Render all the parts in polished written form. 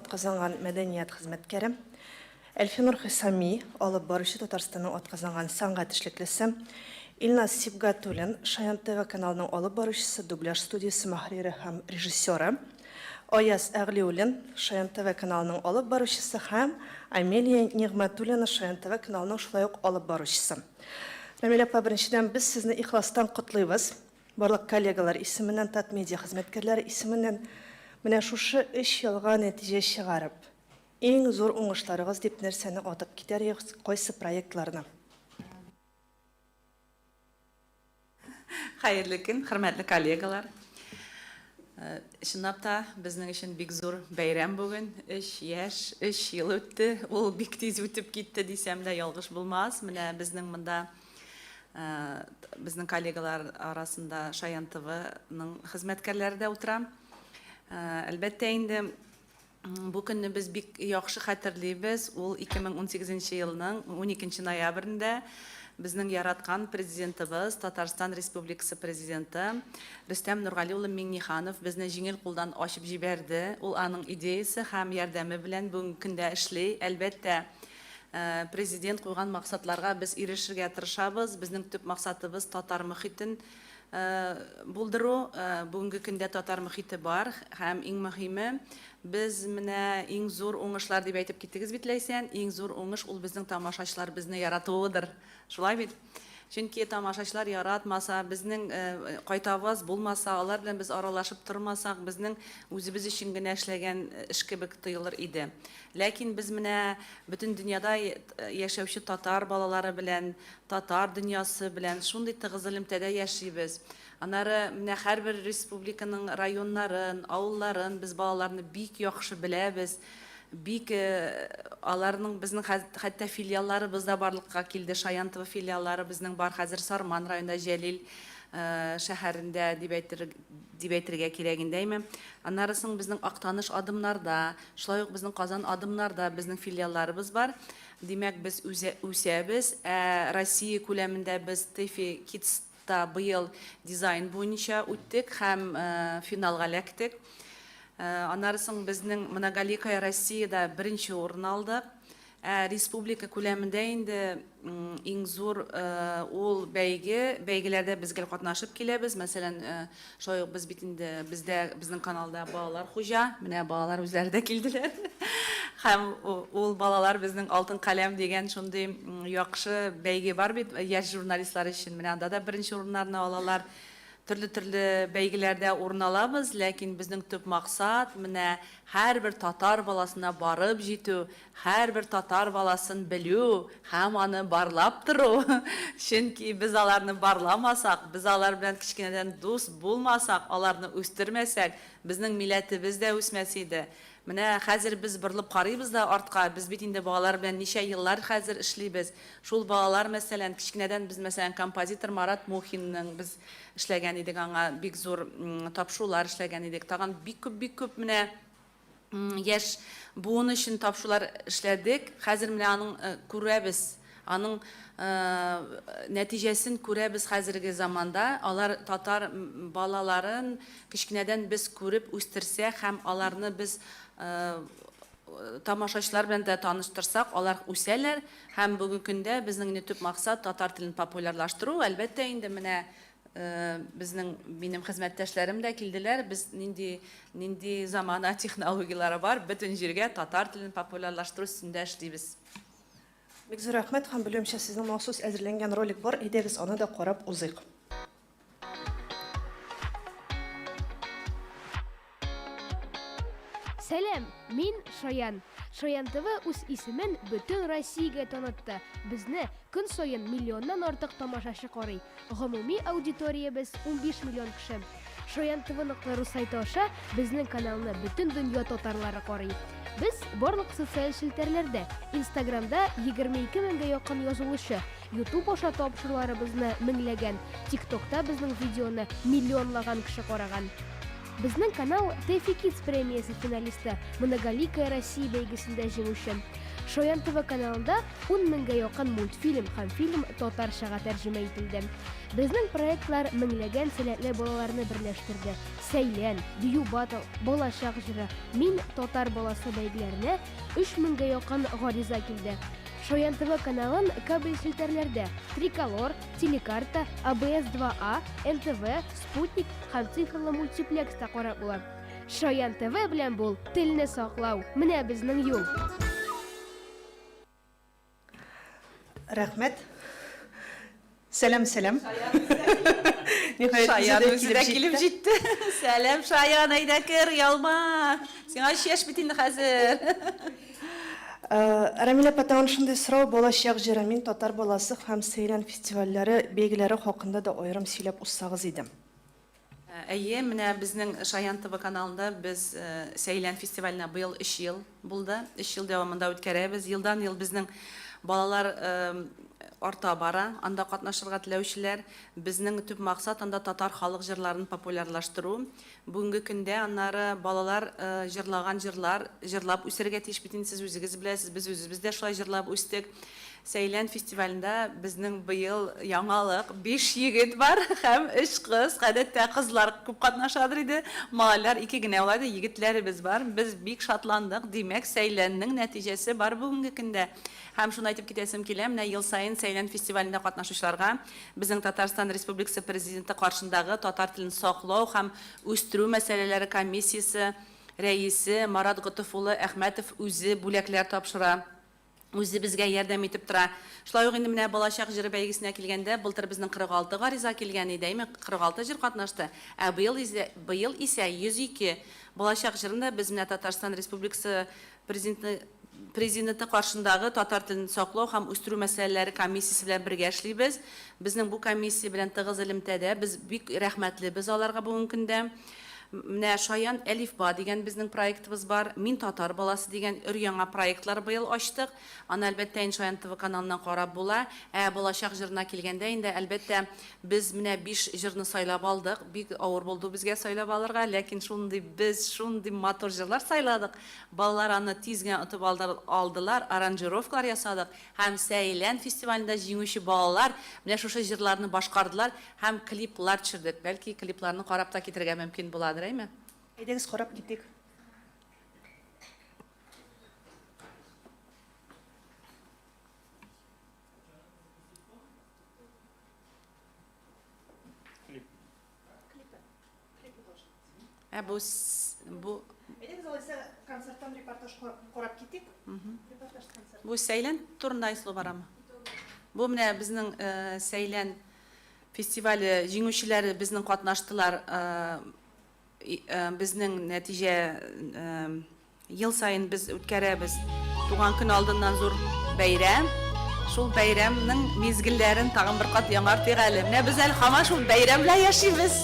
атказанган мәдәният хезмәткәре. Әлфинур Хисами, алып баручы, Татарстанның атказанган сәнгать эшлеклесе. Илназ Сибгатуллин, Шаян ТВ каналының алып баручысы, дубляж студиясе мөхәррире һәм режиссеры. Аяз Әгълиуллин, Шаян ТВ каналының алып баручысы һәм Амелия Нигъмәтуллина, Шаян ТВ каналының шулай ук алып баручысы. Рамилә апа, беренчедән, без сезне ихластан котлыйбыз. Барлык коллегалар исеменнән, Татмедиа хезмәткәрләре исеменнән менә шушы өч елга нәтиҗә чыгарып, иң зур уңышларыгыз дип нәрсәне атып китәр идегез, кайсы проектларны? Хәерле көн, хөрмәтле коллегалар! Чынлап та, безнең өчен бик зур бәйрәм бүген. Өч яшь, өч ел үтте. Ул бик тиз үтеп китте дисәм дә ялгыш булмас. Менә безнең монда безнең коллегалар арасында Шаян ТВ-ның хезмәткәрләре дә утыра. Әлбәттә инде, бу көнне без бик яхшы хәтерлибез. Ул 2018 елның 12 ноябрендә безнең яраткан президентыбыз, Татарстан Республикасы президенты Рөстәм Нургали улы Миңнеханов безне җиңел кулдан ачып җибәрде. Ул аның идеясе һәм ярдәме белән бүгенге көндә эшли. Әлбәттә, президент куйган максатларга без ирешергә тырышабыз. Безнең төп максатыбыз татар мохитен булдыру. Бүгенге көндә татар мохите бар һәм иң мөһиме, без менә иң зур уңышлар дип әйтеп киттегез бит, Ләйсән, иң зур уңыш ул безнең тамашачылар безне яратуыдыр. Шулай бит? Чөнки тамашачылар яратмаса, безнең кайтаваз булмаса, алар белән без аралашып тормасак, безнең үзебез өчен генә эшләгән эш кебек тоелыр иде. Ләкин без менә бөтен дөньяда яшәүче татар балалары белән татар дөньясы белән шундый тыгыз элемтәдә яшибез. Аннары менә һәрбер республиканың районнарын, авылларын без балаларны бик яхшы беләбез. Бик аларның безнең хәтта филиалларыбыз да барлыкка килде. Шаян ТВ филиаллары безнең бар хәзер Сарман районында, Җәлил шәһәрендә дип әйтер дип әйтергә кирәк инде, әйме. Аннары соң безнең Актаныш Адымнарда, шулай ук безнең Казан Адымнарда безнең филиалларыбыз бар. Димәк, без үсәбез. Ә Россия күләмендә без Тэфи Kids та быел дизайн буенча үттек һәм финалга эләктек. Аннары соң безнең Многоликая Россиядә беренче урын алдык. Ә республика күләмендә инде иң зур ул бәйге, бәйгеләрдә без гел катнашып киләбез. Мәсәлән, шулай ук без бит инде бездә безнең каналда балалар хуҗа. Менә балалар үзләре дә килделәр. Һәм ул балалар безнең Алтын каләм дигән шундый яхшы бәйге бар бит яшь журналистлар өчен. Менә анда да беренче урыннарны алалар. Төрле-төрле бәйгеләрдә урын алабыз, ләкин безнең төп максат менә һәрбер татар баласына барып җитү, һәрбер татар баласын белү һәм аны барлап тору. Чөнки без аларны барламасак, без алар белән кечкенәдән дус булмасак, аларны үстермәсәк, безнең милләтебез дә үсмәс иде. Менә хәзер без борылып карыйбыз да артка, без бит инде балалар белән ничә еллар хәзер эшлибез. Шул балалар, мәсәлән, кечкенәдән без, мәсәлән, композитор Марат Мухинның без эшләгән идек аңа бик зур тапшырулар эшләгән идек. Тагын бик күп, бик күп менә яшь буын өчен тапшырулар эшләдек. Хәзер менә аның күрәбез, аның нәтиҗәсен күрәбез хәзерге заманда. Алар татар балаларын кечкенәдән без күреп үстерсәк һәм аларны без тамашачылар белән дә таныштырсак, алар үсәләр. Һәм бүгенге көндә безнең инде төп максат татар телен популярлаштыру. Әлбәттә инде менә безнең минем хезмәттәшләрем дә килделәр. Без нинди нинди замана технологияләре бар, бөтен җиргә татар телен популярлаштыру өстендә эшлибез. Бик зур рәхмәт һәм белүемчә сезнең махсус әзерләнгән ролик бар, әйдәгез аны да карап узыйк. Сәлам, мин Шаян. Шаян ТВ үз исемен бөтен Россиягә танытты. Безне көн саен миллионнан артык тамашачы карый. Гомуми аудиториябез 15 миллион кеше. Шаян ТВ нокта ру сайты аша безнең каналны бөтен дөнья татарлары карый. Без барлык социаль челтәрләрдә, Инстаграмда 22 меңгә якын язылучы, Ютуб аша тапшыруларыбызны меңләгән, ТикТокта безнең видеоны миллионлаган кеше караган. Безнең канал Тэфи Kids премиясе финалисты, Многоликая Россия бәйгесендә җиңүче. Шаян ТВ каналында 10 меңгә якын мультфильм һәм фильм татарчага тәрҗемә ителде. Безнең проектлар меңләгән сәләтле балаларны берләштерде. Сәйлән, Бию батл, Балачак җыры, Мин татар баласы бәйгеләренә 3 меңгә якын гариза килде. Шаян ТВ каналын кабель челтәрләрдә Триколор, Телекарта, АБС 2А, НТВ, Спутник һәм цифрлы мультиплекста карап була. Шаян ТВ белән бул, телне саклау, менә безнең юл. Рәхмәт. Сәлам, сәлам. Шаян үзе дә килеп җитте. Сәлам, Шаян, әйдә кер, ялма. Сиңа өч яшь бит инде хәзер. Э, Рамилә апа, тагын шундый сорау, Балачак җыры, Мин татар баласы һәм Сәйлән фестивальләре бәйгеләре хакында да аерым сөйләп узсагыз иде. Әйе, менә безнең Шаян ТВ каналында без Сәйлән фестиваленә быел өч ел булды. Өч ел дәвамында үткәрәбез. Елдан-ел безнең балалар арта бара, анда катнашырга теләүчеләр. Безнең төп максат анда татар халык җырларын популярлаштыру. Бүгенге көндә аннары балалар җырлаган җырлар җырлап үсәргә тиеш бит инде, сез үзегез беләсез, без үзебез дә шулай җырлап үстек. Сәйлән фестивалендә безнең быел яңалык, биш егет бар һәм өч кыз. Гадәттә кызлар күп катнашадыр иде, малайлар ике генә була иде, егетләребез бар. Без бик шатландык, димәк, Сәйләннең нәтиҗәсе бар бүгенге көндә. Һәм шуны әйтеп китәсем килә, менә ел саен Сәйлән фестивалендә катнашучыларга безнең Татарстан Республикасы Президенты каршындагы татар телен саклау һәм үстерү мәсьәләләре комиссиясе рәисе Марат Готыф улы Әхмәтов үзе бүләкләр тапшыра. Үзе безгә ярдәм итеп тора. Шулай ук инде менә Балачак җыры бәйгесенә килгәндә, былтыр безнең 46 гариза килгән иде, әйме, 46 җыр катнашты. Ә быел исә, быел исә 102. Балачак җырын да без менә Татарстан Республикасы Президенты Президенты каршындагы татар телен саклау һәм үстерү мәсьәләләре комиссиясе белән бергә эшлибез. Безнең бу комиссия белән тыгыз элемтәдә, без бик рәхмәтлебез аларга бүгенге көндә. Менә Шаян әлифба дигән безнең проектыбыз бар. Мин татар баласы дигән өр-яңа проектлар быел ачтык. Аны, әлбәттә, инде Шаян ТВ каналыннан карап була. Ә Балачак җырына килгәндә инде, әлбәттә, без менә биш җырны сайлап алдык. Бик авыр булды безгә сайлап алырга, ләкин шундый без шундый матур җырлар сайладык. Балалар аны тиз генә отып алдылар, аранжировкалар ясадык һәм Сәйлән фестивалендә җиңүче балалар менә шушы җырларны башкардылар. Һәм клиплар төшердек. Бәлки, клипларны карап та китергә мөмкин буладыр, әйме? Әйдәгез, карап китик. Ә бу бу Әйдәгез, алайса концерттан репортаж карап китик. Репортаж концерт. Бу Сәйлән турында Айсылу барамы? Бу менә безнең Сәйлән фестивале җиңүчеләре безнең катнаштылар. Безнең нәтиҗә ел саен без үткәрәбез туган көн алдыннан зур бәйрәм. Шул бәйрәмнең мизгелләрен тагын бер кат яңартыйк әле. Менә без әле һаман шул бәйрәм белән яшибез.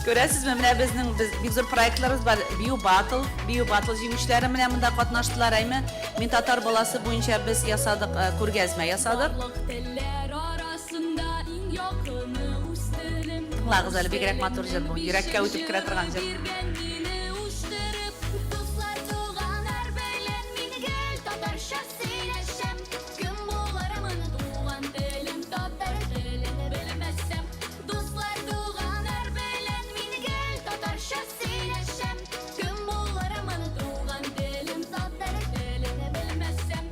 Күрәсезме, менә безнең без бик зур проектларыбыз бар. Бию батл, бию батл җиңүчеләре менә монда катнаштылар, әйме? Мин татар баласы буенча без ясадык, э, күргәзмә ясадык. Барлык телләр арасында иң якыны үз телем. Тыңлагыз әле, бигрәк матур җыр бу, йөрәккә үтеп керә торган җыр. Биргән мине үстереп, дуслар, туганнар белән мин гел татарча сөйләшәм. Кем булырмын туган телем, татар телен белмәсәм. Дуслар, туганнар белән мин гел татарча сөйләшәм. Кем булырмын туган телем, татар телен белмәсәм.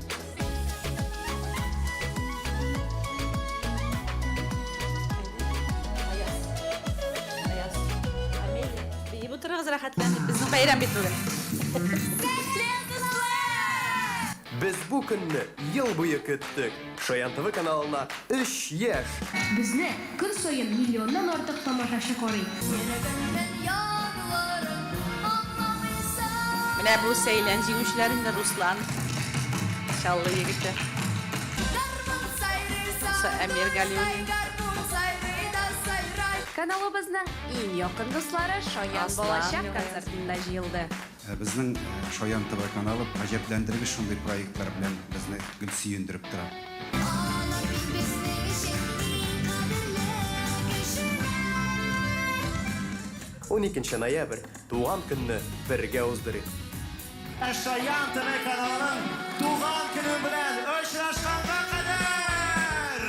Аяз. Аяз. Амелия. Биеп утырыгыз рәхәтләнеп. Безнең бәйрәм бит бүген. Без бу көнне ел буе көттек. Шаян ТВ каналына өч яшь! Безне көн саен миллионнан артык тамашачы карый. Йөрәгемнең ярларын аңламыйсың. Менә бу Сәйлән җиңүчеләр инде, Руслан, Чаллы егете. Гармун сайрый Бусы Әмир Галиуллин. Гармун сайрый да сайрай. Каналыбызның иң якын дуслары Шаян Аслан балачак Юлаев. концертында җыелды. Ә Безнең Шаян ТВ каналы гаҗәпләндергеч шундый проектлар белән безне гел сөендереп тора. Алар бит безнең өчен иң кадерле кешеләр. 12 ноябрь, туган көнне бергә уздырыйк! Ә Шаян ТВ каналының туган көне белән очрашканга кадәр!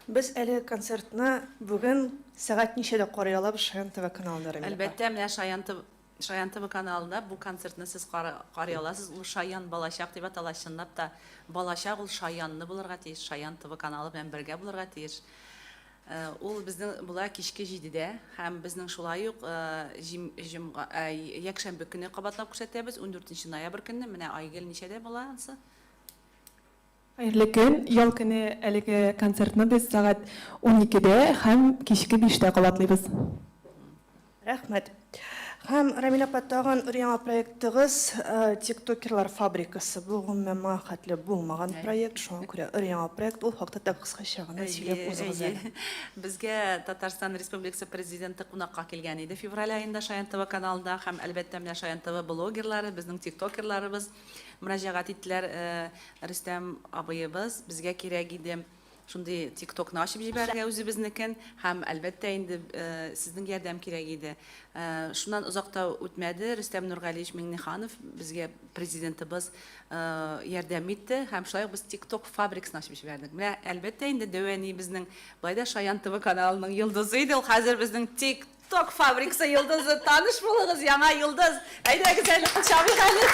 Без әлеге концертны бүген сәгать ничәдә карый алабыз Шаян ТВ каналында, Рамилә апа? Әлбәттә, менә Шаян ТВ Шаян ТВ каналында бу концертны сез карый аласыз. Ул Шаян балачак дип атала. Чынлап та, балачак ул Шаянны булырга тиеш, Шаян ТВ каналы белән бергә булырга тиеш. Ул безнең була кичке җидедә һәм безнең шулай ук җомга, якшәмбе көне кабатлап күрсәтәбез, ундүртенче ноябрь көнне. Менә Айгөл ничәдә була ансы? Хәерле көн! Ял көне әлеге концертны без сәгать уникедә һәм кичке биштә кабатлыйбыз. Рәхмәт. Һәм, Рамилә апа, тагын өр-яңа проектыгыз, Тиктокерлар фабрикасы. Бу, гомумән, моңа хәтле булмаган проект, шуңа күрә өр-яңа проект. Ул хакта да кыскача гына сөйләп узыгыз әле. Безгә Татарстан Республикасы Президенты кунакка килгән иде февраль аенда Шаян ТВ каналында һәм, әлбәттә, менә Шаян ТВ блогерлары, безнең тиктокерларыбыз мөрәҗәгать иттеләр, Рөстәм абыебыз, безгә кирәк иде шундый тиктокны ачып җибәрергә үзебезнекен һәм, әлбәттә инде, сезнең ярдәм кирәк иде. Шуннан озак та үтмәде, Рөстәм Нургалиевич Миңнеханов безгә президентыбыз ярдәм итте һәм шулай ук без тикток фабрикасын ачып җибәрдек. Менә, әлбәттә инде, дәү әни безнең болай да Шаян ТВ каналының йолдызы иде ул, хәзер безнең тик Ток фабрикасы йолдызы, таныш булыгыз, яңа йолдыз. Әйдәгез әле, кул чабыйк әле.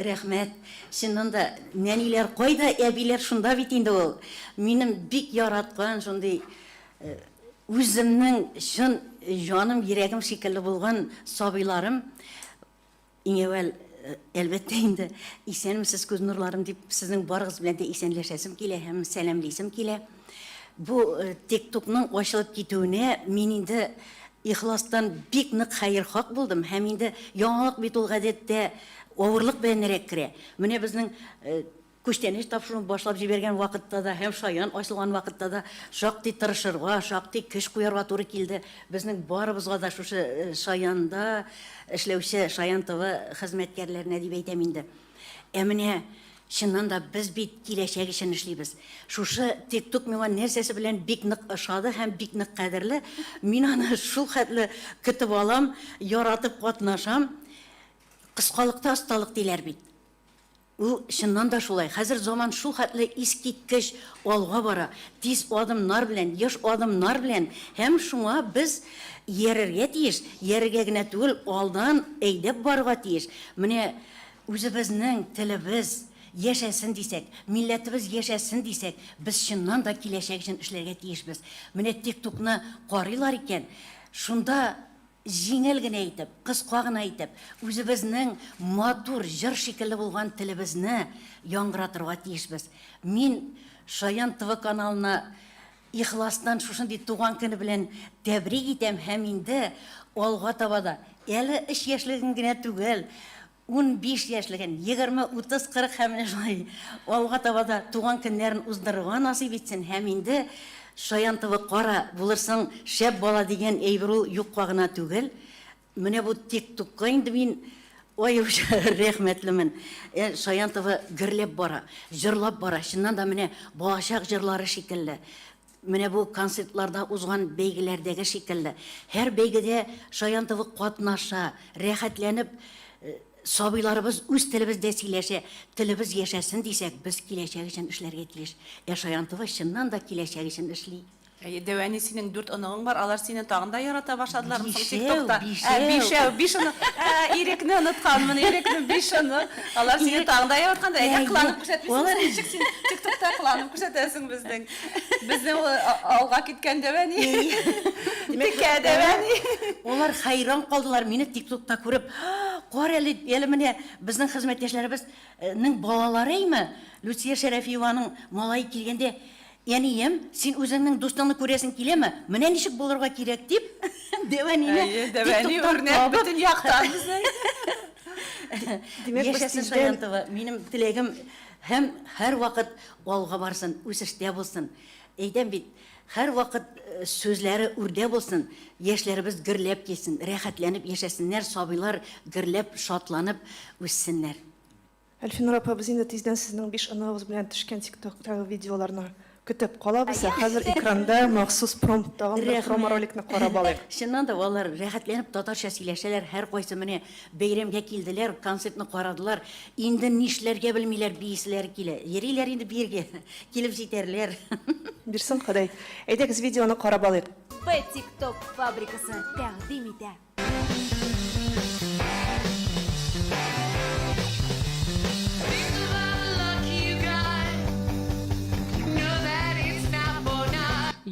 Рәхмәт. Чыннан да, нәниләр кайда, әбиләр шунда бит инде ул. Минем бик яраткан шундый э, үземнең чын җаным, йөрәгем шикелле булган сабыйларым Иң әүвәл, әлбәттә инде, исәнмесез, күз нурларым дип, сезнең барыгыз белән дә исәнләшәсем килә һәм сәламлисем килә. Бу ТикТокның ачылып китүенә мин инде ихластан бик нык хәерхак булдым һәм инде яңалык бит ул гадәттә авырлык беләнрәк керә. Менә безнең Күчтәнәч тапшыруын башлап җибәргән вакытта да һәм Шаян ачылган вакытта да шактый тырышырга, шактый көч куярга туры килде. Безнең барыбызга да шушы Шаянда эшләүче Шаян ТВ хезмәткәрләренә дип әйтәм инде. Ә менә чыннан да без бит киләчәк өчен эшлибез. Шушы ТикТок миңа нәрсәсе белән бик нык ошады һәм бик нык кадерле, мин аны шул хәтле көтеп алам, яратып катнашам. Кыскалыкта осталык диләр бит. Ул чыннан да шулай. Хәзер заман шул хәтле искиткеч алга бара, тиз адымнар белән, еш адымнар белән һәм шуңа без иярергә тиеш, иярергә генә түгел, алдан әйдәп барырга тиеш. Менә үзебезнең телебез яшәсен дисәк, милләтебез яшәсен дисәк, без чыннан да киләчәк өчен эшләргә тиешбез. Менә ТикТокны карыйлар икән, шунда Җиңел генә итеп, кыска гына итеп, үзебезнең матур, җыр шикелле булган телебезне яңгыратырга тиешбез. Мин Шаян ТВ каналына ихластан шушындый туган көне белән тәбрик итәм һәм инде алга таба да, әле өч яшьлеген генә түгел, 15 яшьлеген, 20, 30, 40 һәм менә шулай алга таба да туган көннәрен уздырырга насыйп итсен һәм инде Шаян ТВ кара, булырсың шәп бала дигән әйбер ул юкка гына түгел. Менә бу тик-токка инде мин аеруча рәхмәтлемен. Шаян ТВ гөрләп бара, җырлап бара, чыннан да менә балачак җырлары шикелле. Менә бу концертларда узган бәйгеләрдәге шикелле, һәр бәйгедә Шаян ТВ катнаша, рәхәтләнеп, сабыйларыбыз үз телебездә сөйләшә, телебез яшәсен дисәк, без киләчәк өчен эшләргә тиеш. Ә Шаян ТВ чыннан да киләчәк өчен эшли. Әйе, дәү әни, синең дүрт оныгың бар, алар сине тагын да ярата башладылармы соң Бишәү, ТикТокта? Ә, бишәү. бишәү, биш онык. Ә, Ирекне онытканмын, Ирекне, биш онык. Алар сине Ирек, тагын да яраткандыр. Әйдә, әйе, кыланып күрсәтмисеңме алар соң? Ничек син ТикТокта кыланып күрсәтәсең безнең? Безнең ул алга киткән дәү әни. Димәк, Текә дәү Алар, әни. алар хәйран калдылар, мине ТикТокта күреп, Кара әле, әле менә безнең хезмәттәшләребезнең балалары әйме, Люция Шәрәфиеваның малае килгәндә, Әнием, син үзеңнең дустыңны күрәсең киләме? Менә ничек булырга кирәк, дип, дәү әнине Әйе, дәү әни ТикТоктан үрнәк табып, бөтен яктан безнең. Димәк, без Яшәсен тиздән Шаян ТВ, минем теләгем һәм һәрвакыт алга барсын, үсештә булсын. Әйтәм бит, һәрвакыт сүзләре үрдә булсын, яшьләребез гөрләп килсен, рәхәтләнеп яшәсеннәр, сабыйлар гөрләп, шатланып үссеннәр. Әлфинур апа, без инде тиздән сезнең биш оныгыгыз белән төшкән ТикТоктагы видеоларны Көтеп калабыз, ә хәзер экранда махсус промпт тагын бер промо-роликны карап алыйк. Чыннан да, алар рәхәтләнеп татарча сөйләшәләр, һәркайсы менә бәйрәмгә килделәр, концертны карадылар, инде нишләргә белмиләр, бииселәре килә. Йөриләр инде биергә, килеп җитәрләр. Бирсен Ходай. Әйдәгез, видеоны карап алыйк. П-тик-ток фабрикасы тәкъдим итә.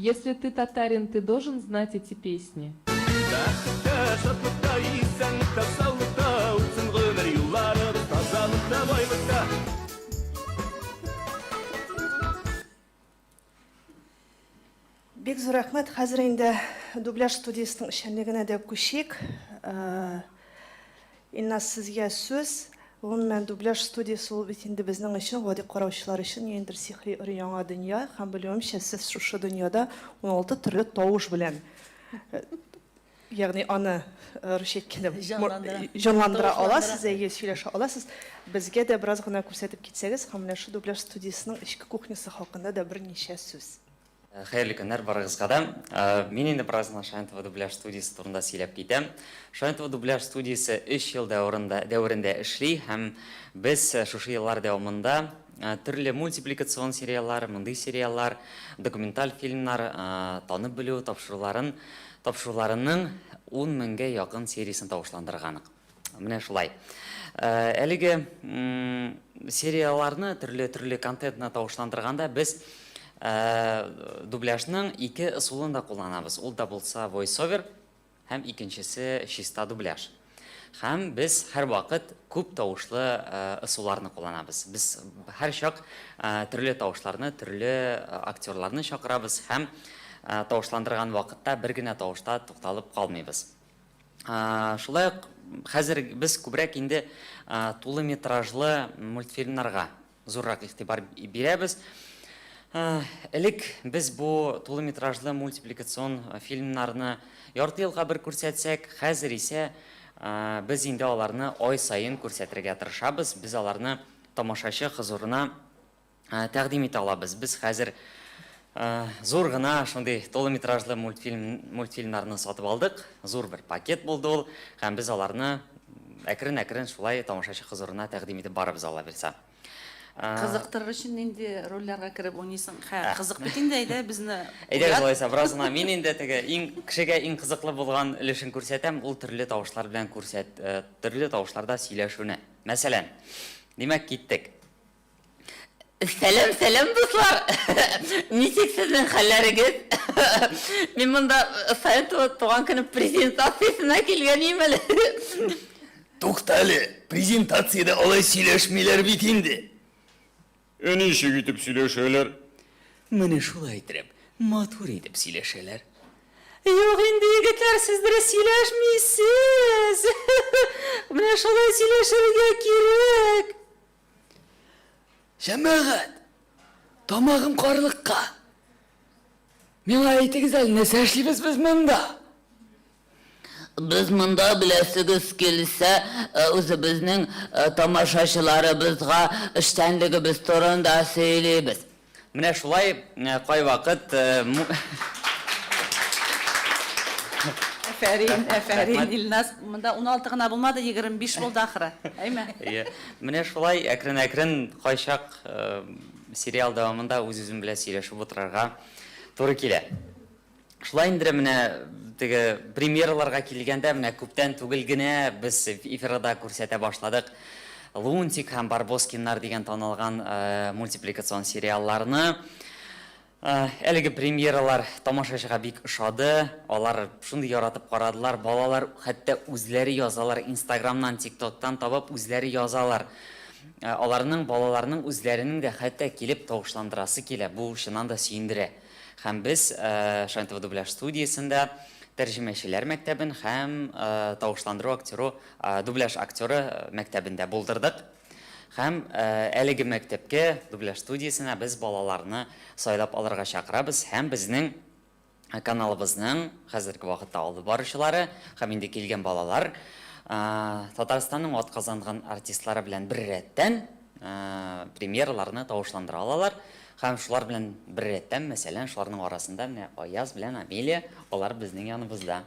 Если ты татарин, ты должен знать эти песни. Бәхеттә, шатлыкта, исәнлектә, саулыкта үтсен гомер юлларыбыз тазалыкта, байлыкта. Бик зур рәхмәт. Хәзер инде дубляж студиясенең эшчәнлегенә дә күчик. Э, Илназ, сезгә сүз. Гомумән, дубляж студиясе ул бит инде безнең өчен, гади караучылар өчен ниндидер сихри өр-яңа дөнья. Һәм белүемчә, сез шушы дөньяда 16 төрле тавыш белән э, ягъни аны э, русча әйткәндә Җанландыра. җанландыра аласыз, Тавышландыра. әйе, сөйләшә аласыз. Безгә дә бераз гына күрсәтеп китсәгез һәм менә шу дубляж студиясенең эчке кухнясы хакында да берничә сүз. Хәерле көннәр барыгызга да. Мин инде бераз гына Шаян ТВ дубляж студиясе турында сөйләп китәм. Шаян ТВ дубляж студиясе өч ел дәверендә дәверендә эшли һәм без шушы еллар дәвамында төрле мультипликацион сериаллар, мондый сериаллар, документаль фильмнар, танып белү тапшыруларын тапшыруларының ун меңгә якын сериясен тавышландырганык. Менә шулай. Әлеге серияләрне төрле-төрле контентны тавышландырганда без дубляжның ике ысулын да кулланабыз. Ул да булса voiceover һәм икенчесе чиста дубляж. Һәм без һәрвакыт күп тавышлы ысулларны кулланабыз. Без һәрчак төрле тавышларны, төрле актерларны чакырабыз һәм тавышландырган вакытта бер генә тавышта тукталып калмыйбыз. Шулай ук хәзер без күбрәк инде тулы метражлы мультфильмнарга зуррак игътибар бирәбез. Элек без бу тулы метражлы мультипликацион фильмнарны ярты елга бер күрсәтсәк, хәзер исә без инде аларны ай саен күрсәтергә тырышабыз. Без аларны тамашачы хозурына тәкъдим итә алабыз. Без хәзер зур гына шундый тулы метражлы мультфильм, мультфильмнарны сатып алдык. Зур бер пакет булды ул. Һәм без аларны әкрен-әкрен шулай тамашачы хозурына тәкъдим итеп барабыз, Алла бирса. Кызыктырыр өчен нинди рольләргә кереп уйныйсың? Хә, кызык бит инде, әйдә безне Әйдәгез алайса, бераз гына мин инде теге иң кешегә иң кызыклы булган өлешен күрсәтәм, ул төрле тавышлар белән күрсәт, төрле тавышларда сөйләшүне. Мәсәлән, димәк, киттек. Сәлам, сәлам, дуслар! Ничек сезнең хәлләрегез? Мин монда Саятова туган көне презентациясенә килгән идем әле. Тукта әле, презентациядә алай сөйләшмиләр бит инде. Ә ничек итеп сөйләшәләр? Менә шулай иттереп, матур итеп сөйләшәләр. Юк инде, егетләр, сез дөрес сөйләшмисез. Менә шулай сөйләшергә кирәк. Җәмәгать, тамагым карлыккан. Миңа әйтегез әле, нәрсә эшлибез без монда? Без монда, беләсегез килсә, үзебезнең тамашачыларыбызга эшчәнлегебез турында сөйлибез. Менә шулай кайвакыт Афәрин, афәрин, Илназ. Монда 16 гына булмады, 25 булды ахры. Әйме? Әйе. Менә шулай әкрен-әкрен кайчак сериал дәвамында үз-үзем белән сөйләшеп утырырга туры килә. Шулай инде менә теге премьераларга килгәндә, менә күптән түгел генә без эфирда күрсәтә башладык Лунтик һәм Барбоскиннар дигән танылган мультипликацион сериалларны. Әлеге премьералар тамашачыга бик ошады. Алар шундый яратып карадылар. Балалар хәтта үзләре язалар, Инстаграмнан, ТикТоктан табып үзләре язалар. Аларның, балаларның үзләренең дә хәтта килеп тавышландырасы килә. Бу чыннан да сөендерә. Һәм без Шаян ТВ дубляж студиясендә тәрҗемәчеләр мәктәбен һәм тавышландыру актеры, дубляж актеры мәктәбен дә булдырдык. Һәм әлеге мәктәпкә, дубляж студиясенә без балаларны сайлап алырга чакырабыз һәм безнең каналыбызның хәзерге вакытта алып баручылары һәм инде килгән балалар Татарстанның атказанган артистлары белән беррәттән премьераларны тавышландыра алалар. Һәм шулар белән беррәттән, мәсәлән, шуларның арасында менә Аяз белән Амелия, алар безнең яныбызда.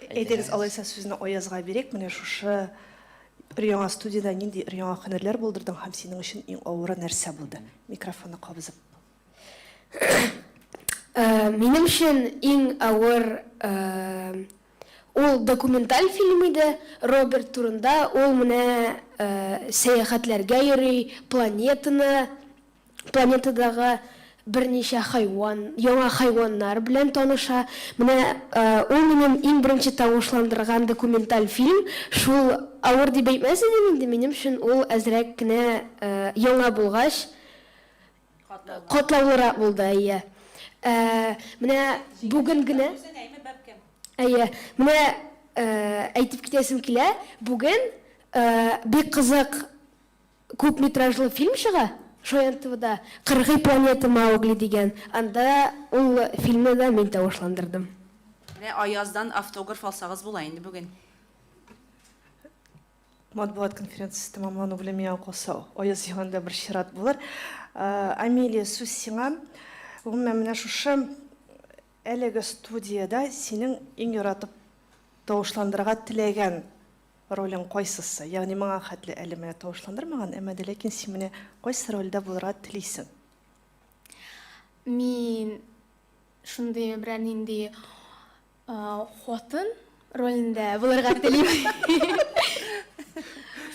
Әйдәгез, алайса сүзне Аязга бирик. Менә шушы өр-яңа студиядә нинди өр-яңа һөнәрләр булдырдың һәм синең өчен иң авыры нәрсә булды? Микрофонны кабызып. Минем өчен иң авыр ул документаль фильм иде, Роберт турында, ул менә сәяхәтләргә йөри, планетаны, планетадагы берничә хайван, яңа хайваннар белән таныша. Менә ул минем иң беренче тавышландырган документаль фильм, шул авыр дип әйтмәс идем инде, минем өчен ул әзрәк кенә яңа булгач, Катлаулырак булды, әйе. Ә, менә бүген генә Әйе, менә әйтеп китәсем килә, бүген бик кызык күп метражлы фильм чыга Шаян ТВда, Кыргый планета Маугли дигән. Анда ул фильмны да мин тавышландырдым. Менә Аяздан автограф алсагыз була инде бүген. Матбугат конференциясе тәмамлану белән миңа калса, Аяз ягында бер чират булыр. Амелия, сүз сиңа. Гомумән, менә шушы әлеге студиядә синең иң яратып тавышландырырга теләгән ролең кайсысы? Ягъни моңа хәтле әле менә тавышландырмаган, әмма дә ләкин син менә кайсы рольдә булырга телисең? Мин шундый берәр нинди Хатын ролендә булырга телим.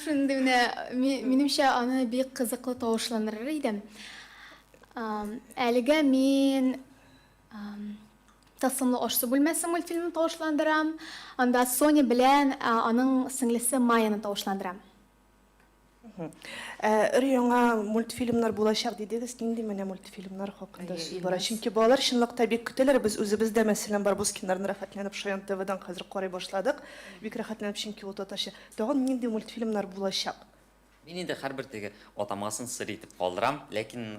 Шундый менә, минемчә, аны бик кызыклы тавышландырыр идем. Әлегә мин Тылсымлы аш-су бүлмәсе мультфильмын тавышландырам. Анда Соня белән аның сеңлесе Майяны тавышландырам. Ә өр-яңа мультфильмнар булачак дидегез, нинди менә мультфильмнар хакында сүз бара? Чөнки балалар чынлыкта бик көтәләр. Без үзебез дә, мәсәлән, Барбоскиннарны рәхәтләнеп Шаян ТВдан хәзер карый башладык. Бик рәхәтләнеп, чөнки ул татарча. Тагын нинди мультфильмнар булачак? Мин инде һәрбер теге атамасын сер итеп калдырам, ләкин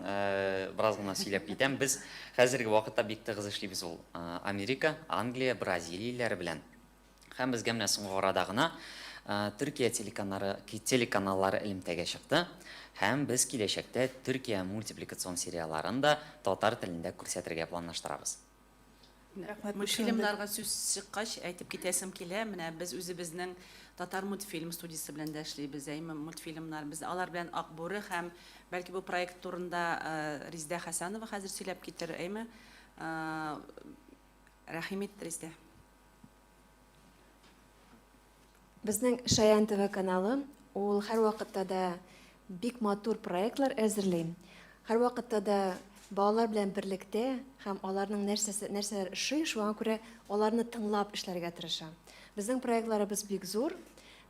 бераз гына сөйләп китәм. Без хәзерге вакытта бик тыгыз эшлибез ул Америка, Англия, Бразилия илләре белән. Һәм безгә менә соңгы арада гына Төркия телеканары, телеканаллары элемтәгә чыкты. Һәм без киләчәктә Төркия мультипликацион сериалларын да татар телендә күрсәтергә планлаштырабыз. Рәхмәт. Мультфильмнарга сүз чыккач, әйтеп китәсем килә, менә без үзебезнең Татар мультфильм студиясе белән дә эшлибез, әйме, мультфильмнар. Без алар белән Ак бүре һәм бәлки бу проект турында Резидә Хәсәнова хәзер сөйләп китер, әйме. Рәхим ит, Резидә. Безнең Шаян ТВ каналы ул һәрвакытта да бик матур проектлар әзерли. Һәрвакытта да балалар белән берлектә һәм аларның нәрсәсе нәрсәләр ошый, шуңа күрә аларны тыңлап эшләргә тырыша. Безнең проектларыбыз бик зур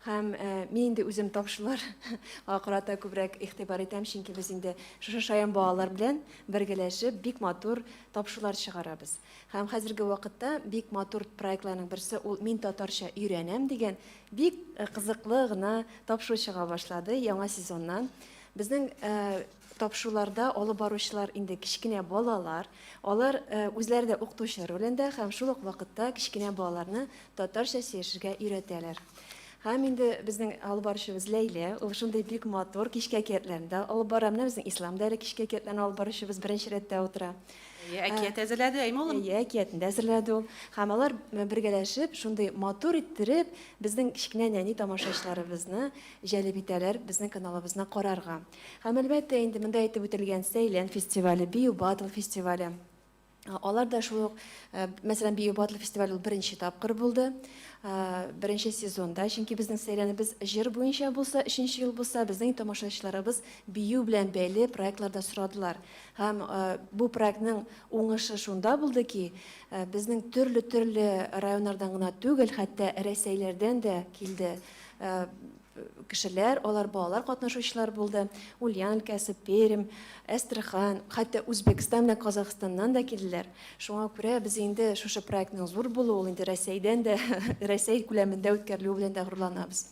һәм э, мин инде үзем тапшыруларга карата күбрәк игътибар итәм, чөнки без инде шушы шаян балалар белән бергәләшеп бик матур тапшырулар чыгарабыз. Һәм хәзерге вакытта бик матур проектларның берсе ул Мин татарча өйрәнәм дигән бик кызыклы гына тапшыру чыга башлады яңа сезоннан. Безнең тапшыруларда алып баручылар инде кечкенә балалар. Алар үзләре дә укытучы ролендә һәм шул ук вакытта кечкенә балаларны татарча сөйләшергә өйрәтәләр. Һәм инде безнең алып баручыбыз Ләйлә, ул шундый бик матур кичке әкиятләрне дә алып бара. Менә безнең Ислам да әле кичке әкиятләрне алып баручыбыз беренче рәттә утыра. Әйе, әкият әзерләде, әйме, улым? Әйе, әкиятен дә әзерләде ул. Һәм алар бергәләшеп, шундый матур иттереп, безнең кечкенә нәни тамашачыларыбызны җәлеп итәләр безнең каналыбызны карарга. Һәм, әлбәттә, инде монда әйтеп үтелгән Сәйлән фестивале, Бию батл фестивале. Алар да шул ук, мәсәлән, Бию батл фестивале ул беренче тапкыр булды. Беренче сезонда, чөнки безнең Сәйләнебез җыр буенча булса, өченче ел булса, безнең тамашачыларыбыз бию белән бәйле проектлар да сорадылар. Һәм бу проектның уңышы шунда булды ки, безнең төрле-төрле районнардан гына түгел, хәтта Рәсәйләрдән дә килде кешеләр, алар балалар катнашучылар булды. Ульян өлкәсе, Пермь, Әстерхан, хәтта Үзбәкстан белән Казахстаннан да килделәр. Шуңа күрә без инде шушы проектның зур булуы, ул инде Рәсәйдән дә, Рәсәй күләмендә үткәрелүе белән дә горурланабыз.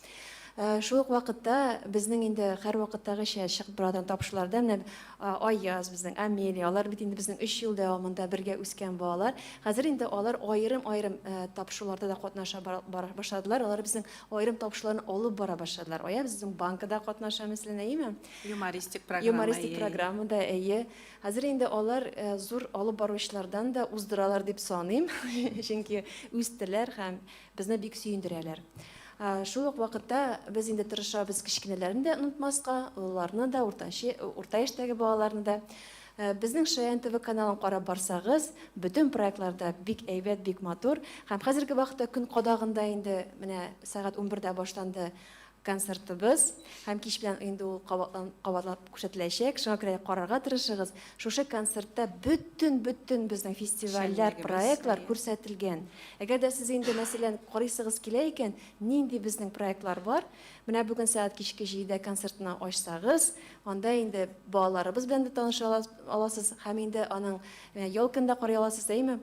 Шул ук вакытта безнең инде һәрвакыттагыча чыгып бара торган тапшыруларда менә Аяз безнең, Амелия, алар бит инде безнең өч ел дәвамында бергә үскән балалар. Хәзер инде алар аерым-аерым тапшыруларда да катнаша башладылар. Алар безнең аерым тапшыруларны алып бара башладылар. Аяз безнең банкада катнаша, мәсәлән, әйеме? Юмористик программа. Юмористик программада, әйе. Хәзер инде алар зур алып баручылардан да уздыралар дип саныйм, чөнки үстеләр һәм Безне бик сөендерәләр. Шул ук вакытта без инде тырышабыз кечкенәләрне дә онытмаска, олыларны да, уртанчы, урта яшьтәге балаларны да. Безнең Шаян ТВ каналын карап барсагыз, бөтен проектлар да бик әйбәт, бик матур. Һәм хәзерге вакытта көн кадагында инде менә сәгать унбердә башланды концертыбыз һәм кич белән инде ул кабатлап күрсәтеләчәк. Шуңа күрә карарга тырышыгыз. Шушы концертта бөтен-бөтен безнең фестивальләр, проектлар күрсәтелгән. Әгәр дә сез инде, мәсәлән, карыйсыгыз килә икән, нинди безнең проектлар бар, менә бүген сәгать кичке җидедә концертны ачсагыз, анда инде балаларыбыз белән дә таныша аласыз һәм инде аның елкын да карый аласыз, әйеме?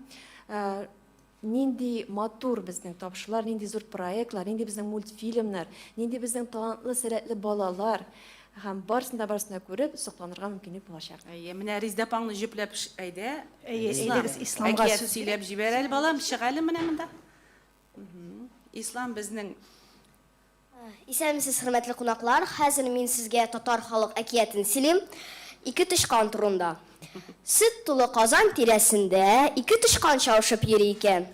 Нинди матур безнең табышлар, нинди зур проектлар, нинди безнең мультфильмнар, нинди безнең талантлы, сәләтле балалар. Һәм барысын да барысын да күреп, сокланырга мөмкинлек булачак. Әйе, менә Резидә апаңны җөпләп әйдә. Әйе, әйдәгез, Исламга әкият сөйләп җибәр әле, балам, чык әле менә монда. Ислам безнең Исәнмесез, хөрмәтле кунаклар! Хәзер мин сезгә татар халык әкиятен сөйлим. Ике тычкан турында. Сөт тулы казан тирәсендә ике тычкан чабышып йөри икән.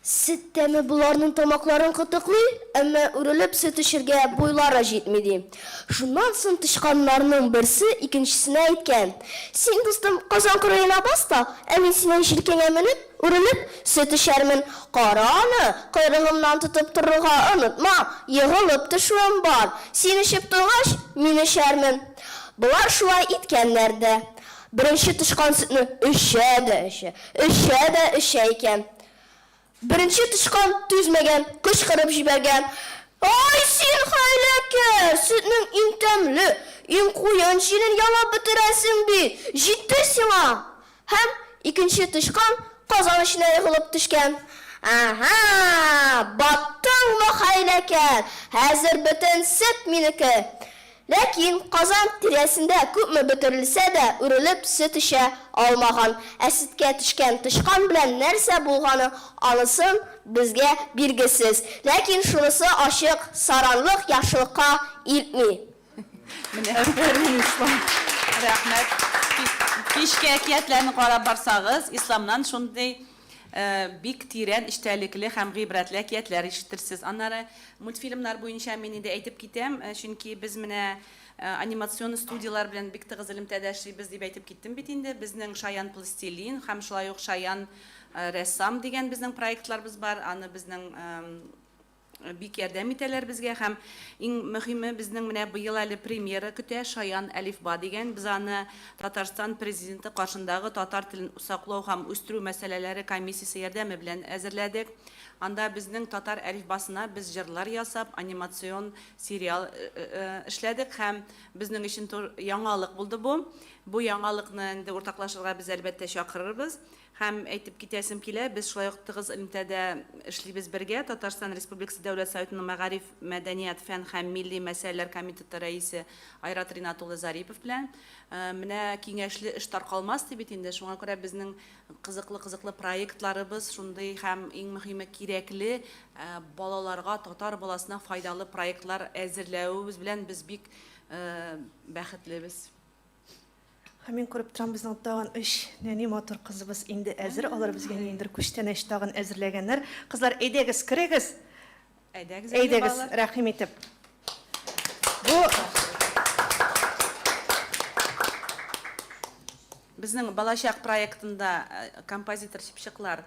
Сөт тәме боларның тамакларын кытыклый, әмма үрелеп сөт эчергә буйлары җитми, ди. Шуннан соң тычканнарның берсе икенчесенә әйткән, Син, дустым, казан кырыена бас та, ә мин синең җилкәңә менеп, Үрелеп, сөт эчәрмен. Кара аны, койрыгымнан тотып торырга онытма, егылып төшүем бар. Син эчеп туйгач, мин эчәрмен. Болар шулай иткәннәр дә. Беренче тычкан сөтне эчә дә эчә, эчә дә эчә икән. Беренче тычкан түзмәгән, кычкырып җибәргән, Ай, син хәйләкәр, сөтнең иң тәмле, иң куен җирен ялап бетерәсең бит, җитте сиңа! Һәм икенче тычкан казан эченә егылып төшкән. Әһә, баттыңмы, хәйләкәр, хәзер бөтен сөт минеке! Ләкин казан тирәсендә күпме бөтерелсә дә, үрелеп сөт эчә алмаган. Ә сөткә төшкән тычкан белән нәрсә булганы, анысын безгә билгесез. Ләкин шунысы ачык, саранлык яхшылыкка илтми. Менә Афәрин, Ислам. Рәхмәт. Кичке әкиятләрне карап барсагыз, Исламнан шундый бик тирән эчтәлекле һәм гыйбрәтле әкиятләр ишетерсез. Аннары мультфильмнар буенча мин инде әйтеп китәм, чөнки без менә анимацион студияләр белән бик тыгыз элемтәдә эшлибез дип әйтеп киттем бит инде. Безнең Шаян пластилин һәм шулай ук Шаян рәссам дигән безнең проектларыбыз бар. Аны безнең Бик ярдәм итәләр безгә һәм иң мөһиме безнең менә быел әле премьера көтә Шаян әлифба дигән. Без аны Татарстан Президенты каршындагы татар телен саклау һәм үстерү мәсьәләләре комиссиясе ярдәме белән әзерләдек. Анда безнең татар әлифбасына без җырлар ясап, анимацион сериал эшләдек һәм безнең өчен яңалык булды бу. Бу яңалыкны инде уртаклашырга без әлбәттә чакырырбыз. Һәм әйтеп китәсем килә, без шулай ук тыгыз элемтәдә эшлибез бергә. Татарстан Республикасы Дәүләт Советының Мәгариф, мәдәният, фән һәм милли мәсьәләләр комитеты рәисе Айрат Ринат улы Зарипов белән. Менә киңәшле эш таркалмас ди бит инде, шуңа күрә безнең кызыклы-кызыклы проектларыбыз шундый һәм иң мөһиме кирәкле, балаларга, татар баласына файдалы проектлар әзерләвебез белән без бик бәхетлебез. Һәм мин күреп торам, безнең тагын өч нәни матур кызыбыз инде әзер. Алар безгә ниндидер күчтәнәч тагын әзерләгәннәр. Кызлар, әйдәгез, керегез. Әйдәгез, әйдә, Әйдәгез, балалар. рәхим итеп. Бу Безнең Балачак проектында э, композитор Чыпчыклар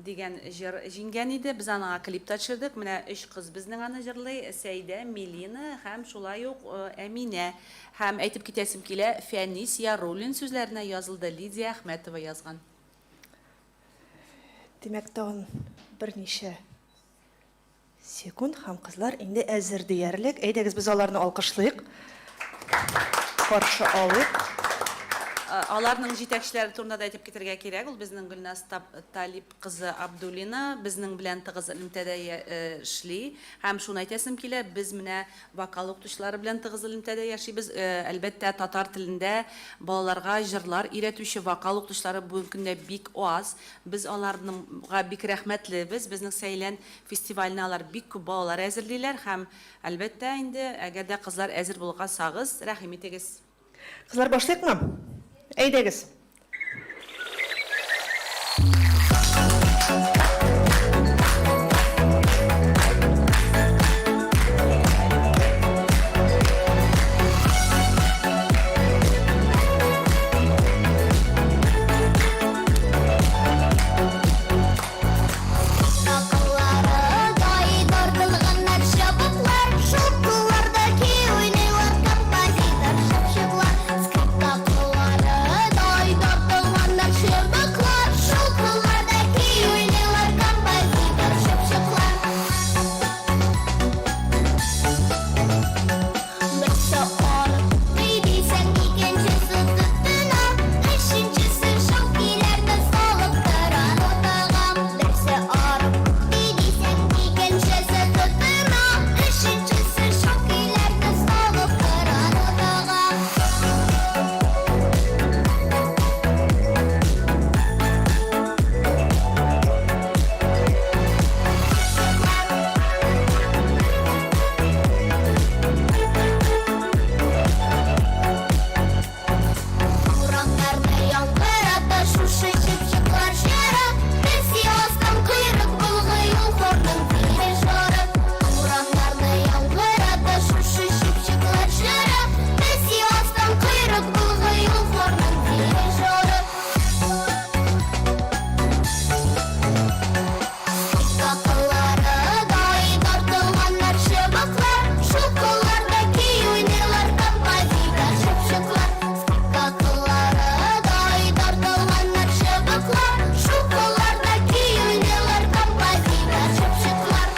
Дигән җыр җиңгән иде. Без аңа клип та төшердек. Менә өч кыз безнең аны җырлый, Сәйдә, Милина һәм шулай ук Әминә. Һәм әйтеп китәсем килә, Фәнис Яруллин сүзләренә язылды, Лидия Әхмәтова язган. Димәк, тагын берничә Секунд һәм кызлар инде әзер диярлек. Әйдәгез, без аларны алкышлыйк. Каршы алыйк. аларның җитәкчеләре турында да әйтеп китәргә кирәк. Ул безнең Гөлназ Талип кызы Абдуллина безнең белән тыгыз элемтәдә эшли. Һәм шуны әйтәсем килә, без менә вокал укытучылары белән тыгыз элемтәдә яшибез. Әлбәттә, татар телендә балаларга җырлар өйрәтүче вокал укытучылары бүгенге көндә бик аз. Без аларныңга бик рәхмәтлебез. Безнең Сәйлән фестиваленә алар бик күп балалар әзерлиләр һәм, әлбәттә инде, әгәр дә кызлар әзер булгасагыз, рәхим итегез. Кызлар, башлыйкмы? Әйдәгез. Урамнарда яңгырата шушы чыпчыклар җыры. Берсе астан койрык болгый ул хорның дирижеры. Урамнарда яңгырата шушы чыпчыклар җыры. Берсе астан койрык болгый ул хорның дирижеры. Какылларыдай тартылганнар чыбыклар, Шул кылларда көй уйныйлар композитор чыпчыклар. Какылларыдай тартылганнар чыбыклар, Шул кылларда көй уйныйлар композитор чыпчыклар.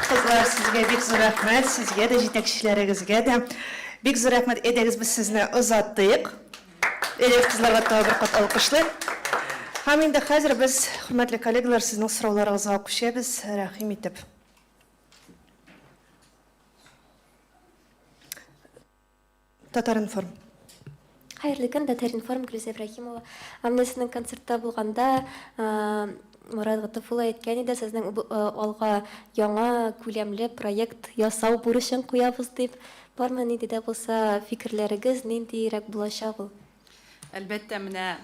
Кызлар, сезгә бик зур рәхмәт, сезгә дә, җитәкчеләрегезгә дә. Бик зур рәхмәт. Әйдәгез, без сезне озатыйк. Әйдәгез, кызларга тагы бер кат алкышлыйк. Һәм инде хәзер без, хөрмәтле коллегалар, сезнең сорауларыгызга күчәбез, рәхим итеп. Татар-информ. Хәерле көн, Татар-информ, Гөлүзә Ибраһимова. Ә менә сезнең концертта булганда, Морат Гатафулла әйткән иде, сезнең алга яңа күләмле проект ясау бурычын куябыз дип. Бармы нинди дә булса фикерләрегез, ниндиерәк булачак ул? Әлбәттә, менә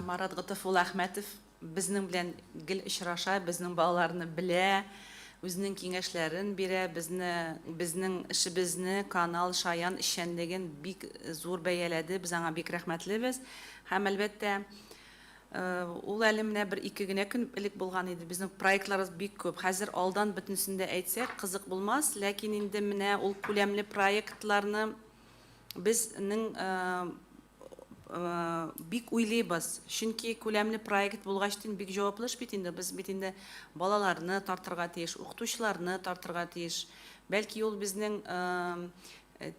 Марат Гатафулла Әхмәтов Безнең белән гел очраша, безнең балаларны белә, үзенең киңәшләрен бирә, безне, безнең эшебезне, канал, Шаян эшчәнлеген бик зур бәяләде, без аңа бик рәхмәтлебез. Һәм, әлбәттә, ул әле менә бер-ике генә көн элек булган иде. Безнең проектларыбыз бик күп. Хәзер алдан бөтенесен дә әйтсәк, кызык булмас, ләкин инде менә ул күләмле проектларны безнең бик уйлыйбыз. Чөнки күләмле проект булгач тин бик җаваплы эш бит инде. Без бит инде балаларны тартырга тиеш, укытучыларны тартырга тиеш. Бәлки ул безнең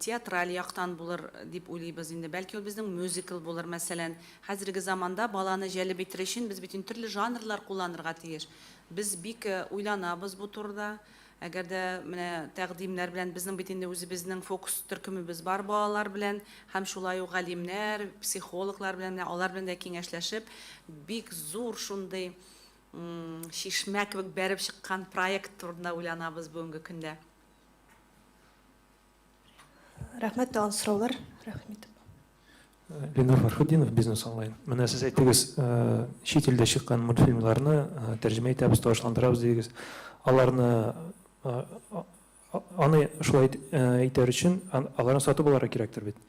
театраль яктан булыр дип уйлыйбыз инде. Бәлки ул безнең мюзикл булыр, мәсәлән. Хәзерге заманда баланы җәлеп итер өчен без бит инде төрле жанрлар кулланырга тиеш. Без бик уйланабыз бу турыда. Әгәр дә менә тәкъдимнәр белән, безнең бит инде үзебезнең фокус төркемебез бар балалар белән һәм шулай ук галимнәр, психологлар белән, менә алар белән дә киңәшләшеп, бик зур шундый чишмә кебек бәреп чыккан проект турында уйланабыз бүгенге көндә. Рәхмәт, тагын сораулар? Рәхим итеп. Ленар Фәрхетдинов, Бизнес онлайн. Менә сез әйттегез, чит илдә чыккан мультфильмнарны тәрҗемә итәбез, тавышландырабыз дидегез. Аларны аны шулай итәр өчен аларны сатып алырга кирәктер бит.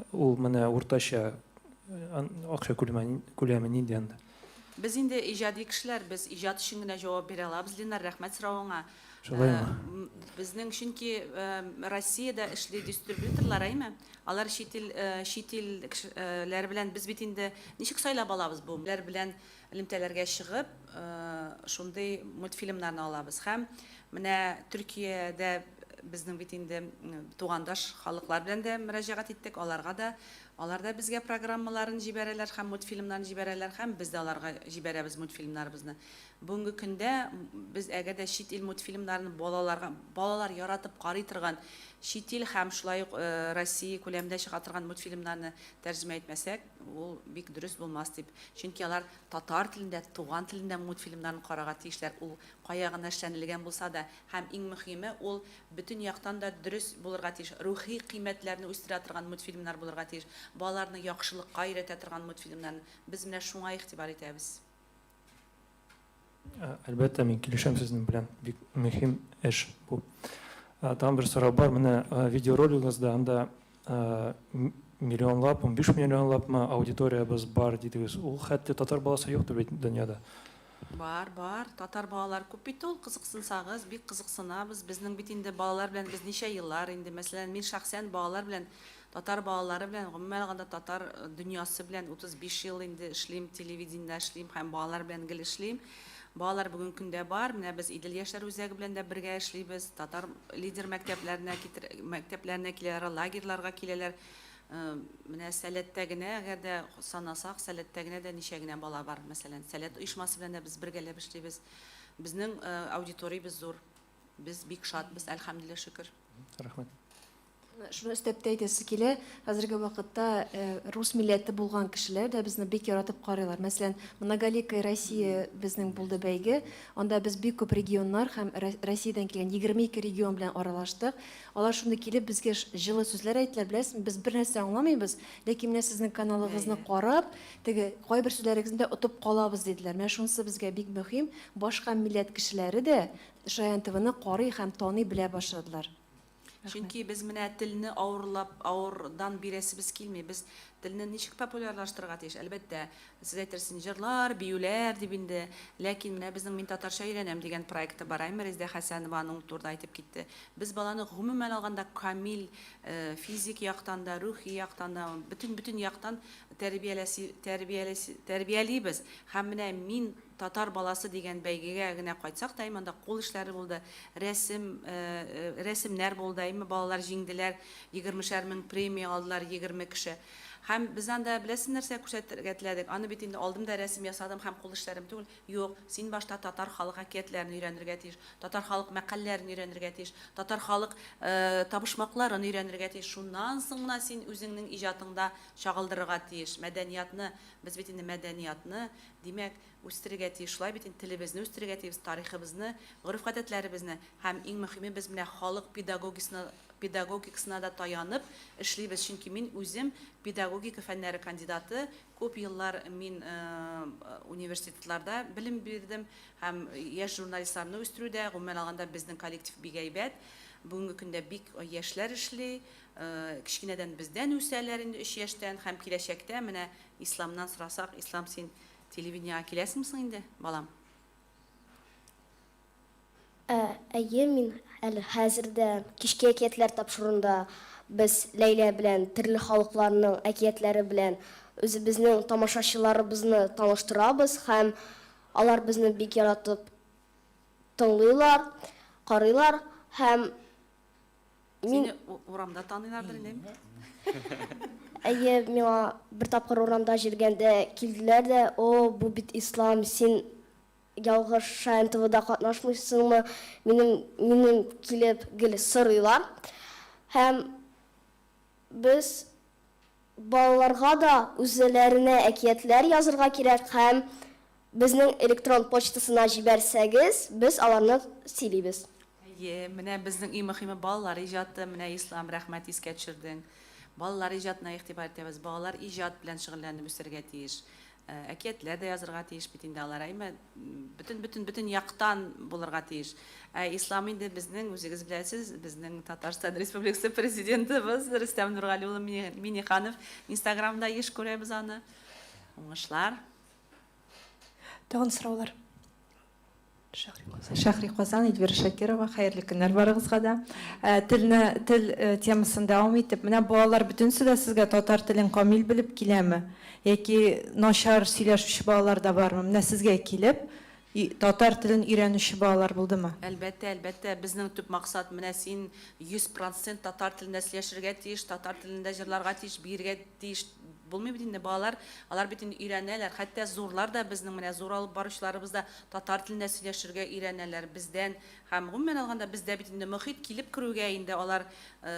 Ул менә уртача акча күләме нинди анда? Без инде иҗади кешеләр, без иҗат өчен генә җавап бирә алабыз, Ленар, рәхмәт соравыңа. Шулаймы? Безнең чөнки Россиядә эшли дистрибьюторлар, әйме? Алар чит ил чит ил кешеләре белән без бит инде ничек сайлап алабыз бу? Ләр белән элемтәләргә чыгып, шундый мультфильмнарны алабыз. Һәм менә Төркиядә безнең бит инде тугандаш халыклар белән дә мөрәҗәгать иттек, аларга да, алар да безгә программаларын җибәрәләр һәм мультфильмнарын җибәрәләр, һәм без дә аларга җибәрәбез мультфильмнарыбызны. Бүгенге көндә без әгәр дә чит ил мультфильмнарын балаларга, балалар яратып карый торган чит ил һәм шулай ук Россия күләмендә чыга торган мультфильмнарны тәрҗемә итмәсәк, ул бик дөрес булмас дип. Чөнки алар татар телендә, туган телендә мультфильмнарны карарга тиешләр, ул кая гына эшләнелгән булса да. Һәм иң мөхиме, ул бөтен яктан да дөрес булырга тиеш, рухи кыйммәтләрне үстерә торган мультфильмнар булырга тиеш, балаларны яхшылыкка өйрәтә торган мультфильмнарны. Без менә шуңа игътибар итәбез. Әлбәттә, мин килешәм сезнең белән. Бик мөһим эш бу. Тагын бер сорау бар. Менә видеоролигыгызда анда миллионлап, 15 миллионлапмы аудиториябез бар дидегез. Ул хәтле татар баласы юктыр бит дөньяда. Бар, бар. Татар балалар күп бит ул, кызыксынсагыз, бик кызыксынабыз. Безнең бит инде балалар белән без ничә еллар инде, мәсәлән, мин шәхсән балалар белән Татар балалары белән, гомумән алганда татар дөньясы белән 35 ел инде эшлим, телевидениедә эшлим һәм балалар белән гел эшлим. Балалар бүгенге көндә бар. Менә без Идел яшьләр үзәге белән дә бергә эшлибез. Татар лидер мәктәпләренә китер, мәктәпләренә киләләр, лагерьларга киләләр. Менә Сәләттә генә, әгәр дә санасак, Сәләттә генә дә ничә генә бала бар, мәсәлән. Сәләт оешмасы белән дә без бергәләп эшлибез. Безнең аудиториябез зур. Без бик шатбыз, әлхәмдүлилләһ, шөкер. Рәхмәт. Шуны өстәп тә әйтәсе килә, хәзерге вакытта рус милләте булган кешеләр дә безне бик яратып карыйлар. Мәсәлән, Многоликая Россия безнең булды бәйге. Анда без бик күп регионнар һәм Россиядән килгән 22 регион белән аралаштык. Алар шундый килеп безгә җылы сүзләр әйттеләр, беләсезме, без бернәрсә аңламыйбыз, ләкин менә сезнең каналыгызны карап, теге кайбер сүзләрегезне дә отып калабыз, диделәр. Менә шунысы безгә бик мөһим, башка милләт кешеләре дә Шаян ТВны карый һәм таный белә башладылар. Чөнки без менә телне авырлап, авырдан бирәсебез килми. Без телне ничек популярлаштырырга тиеш? Әлбәттә, сез әйтерсез, җырлар, биюләр дип инде. Ләкин менә безнең Мин татарча өйрәнәм дигән проекты бар. Әйме, Резидә Хәсәнова аның турында әйтеп китте. Без баланы гомумән алганда камил физик яктан да, рухи яктан да, бөтен-бөтен яктан тәрбияләси, тәрбияләси, тәрбиялибез. Һәм менә мин Татар баласы дигән бәйгегә генә кайтсак та, әйме, анда кул эшләре булды, рәсем, рәсемнәр булды, әйме, балалар җиңделәр, егермешәр мең премия алдылар, 20 кеше. Һәм без анда, беләсезме, нәрсә күрсәтергә теләдек? Аны бит инде алдым да рәсем ясадым һәм кул эшләрем түгел. Юк, син башта татар халык әкиятләрен өйрәнергә тиеш, татар халык мәкальләрен өйрәнергә тиеш, татар халык табышмакларын өйрәнергә тиеш. Шуннан соң гына син үзеңнең иҗатыңда чагылдырырга тиеш. Мәдәниятны, без бит инде мәдәниятны Димәк, үстерергә тиеш. Шулай бит инде, телебезне үстерергә тиеш, тарихыбызны, гореф-гадәтләребезне һәм, иң мөхиме, без менә халык педагогисына педагогикасына да таянып эшлибез. Чөнки мин үзем педагогика фәннәре кандидаты, күп еллар мин университетларда белем бирдем һәм яшь журналистларны үстерүдә, гомумән алганда, безнең коллектив бик әйбәт. Бүгенге көндә бик яшьләр эшли, кечкенәдән бездән үсәләр инде, өч яшьтән һәм киләчәктә менә Исламнан сорасак, Ислам, син телевидениегә киләсеңме соң инде, балам? Ә, әйе, мин әле хәзер дә Кичке әкиятләр тапшыруында без Ләйлә белән төрле халыкларның әкиятләре белән үзебезнең тамашачыларыбызны таныштырабыз һәм алар безне бик яратып тыңлыйлар, карыйлар һәм Мин... Сине урамда таныйлардыр инде, әйме? Әйе, миңа бер тапкыр урамда җөргәндә килделәр дә, О, бу бит Ислам, син ялгыш Шаян ТВда катнашмыйсыңмы? Минем, минем килеп гел сорыйлар. Һәм без балаларга да үзләренә әкиятләр язырга кирәк һәм Безнең электрон почтасына җибәрсәгез, без аларны сөйлибез. Әйе, менә безнең иң мөхиме балалар иҗаты, менә Ислам, рәхмәт искә төшердең. Балалар иҗатына игътибар итәбез, балалар иҗат белән шөгыльләнеп үсәргә тиеш. Әкиятләр дә язырга тиеш бит инде алар, әйме, бөтен, бөтен, бөтен яктан булырга тиеш. Ә Ислам инде безнең, үзегез беләсез, безнең Татарстан Республикасы Президентыбыз Рөстәм Нургали улы Миңнеханов, Инстаграмда еш күрәбез аны. Уңышлар! Тагын сораулар? Шәһри Казан, Эльвира Шакирова, хәерле көннәр барыгызга да. Э, телне, тел э, темасын дәвам итеп, менә балалар бөтенесе дә сезгә татар телен камил белеп киләме? Яки начар сөйләшүче балалар да бармы? Менә сезгә килеп, татар телен өйрәнүче балалар булдымы? Әлбәттә, әлбәттә, безнең төп максат, менә син 100 процент татар телендә сөйләшергә тиеш, татар телендә җырларга тиеш, биергә тиеш булмый бит инде. Балалар, алар бит инде өйрәнәләр. Хәтта зурлар да безнең менә зур алып баручыларыбыз да татар телендә сөйләшергә өйрәнәләр бездән. Һәм гомумән алганда бездә бит инде мохит килеп керүгә инде алар